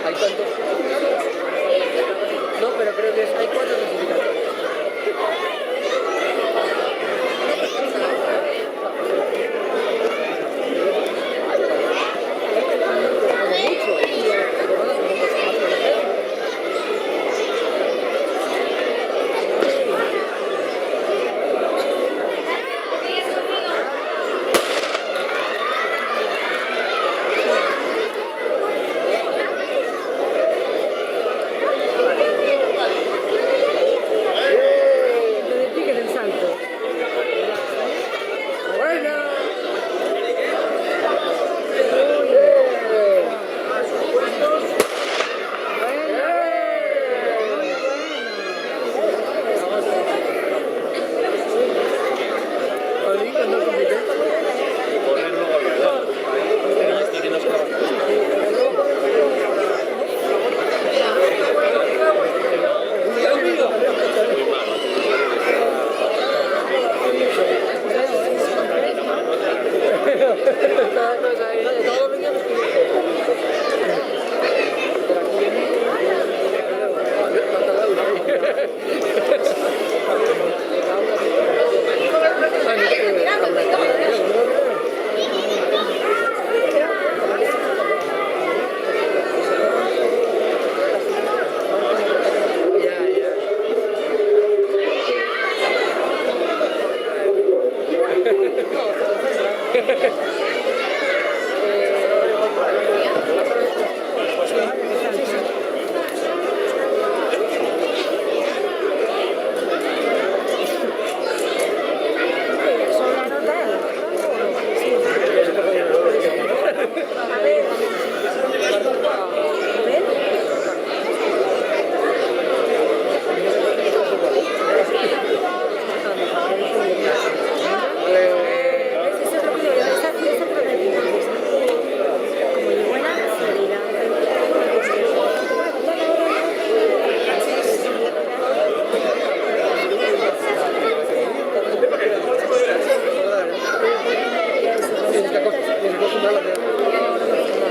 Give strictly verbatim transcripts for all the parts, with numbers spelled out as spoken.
Hay tanto. No, pero creo que es, hay cuatro clasificatorias. Lo de Tigre del Salto.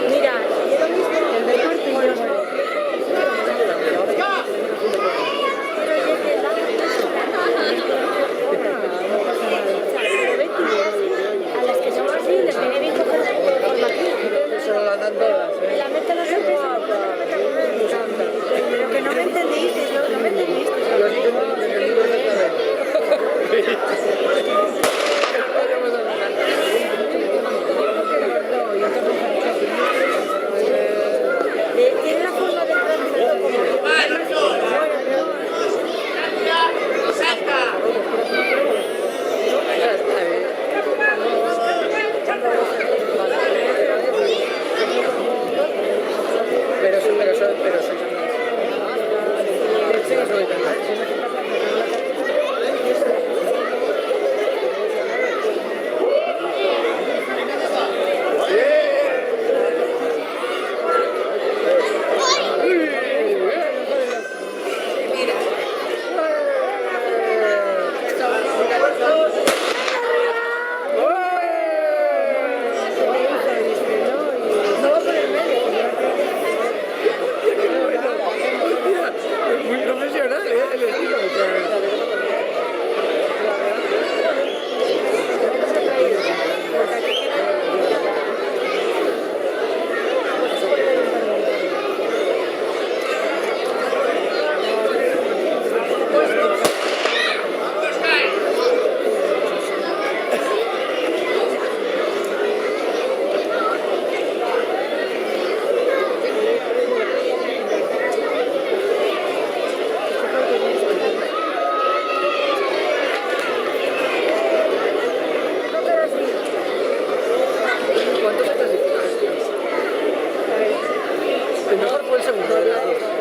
Mira, yo lo mismo, el del corte y yo no. Pero vete, a las que son así, les viene bien coger un poco de forma aquí. Eso lo dan todas, ¿eh? Me la meten los hombres. Pero que no me entendisteis, no, no me entendisteis. Yo sí que me entendí perfectamente. Tiene la forma de Pero sí, pero sí, pero sí. Muy profesional, ¿eh? El estilo, o sea. ¿Cuántos se clasifican? El mejor fue el segundo de las dos.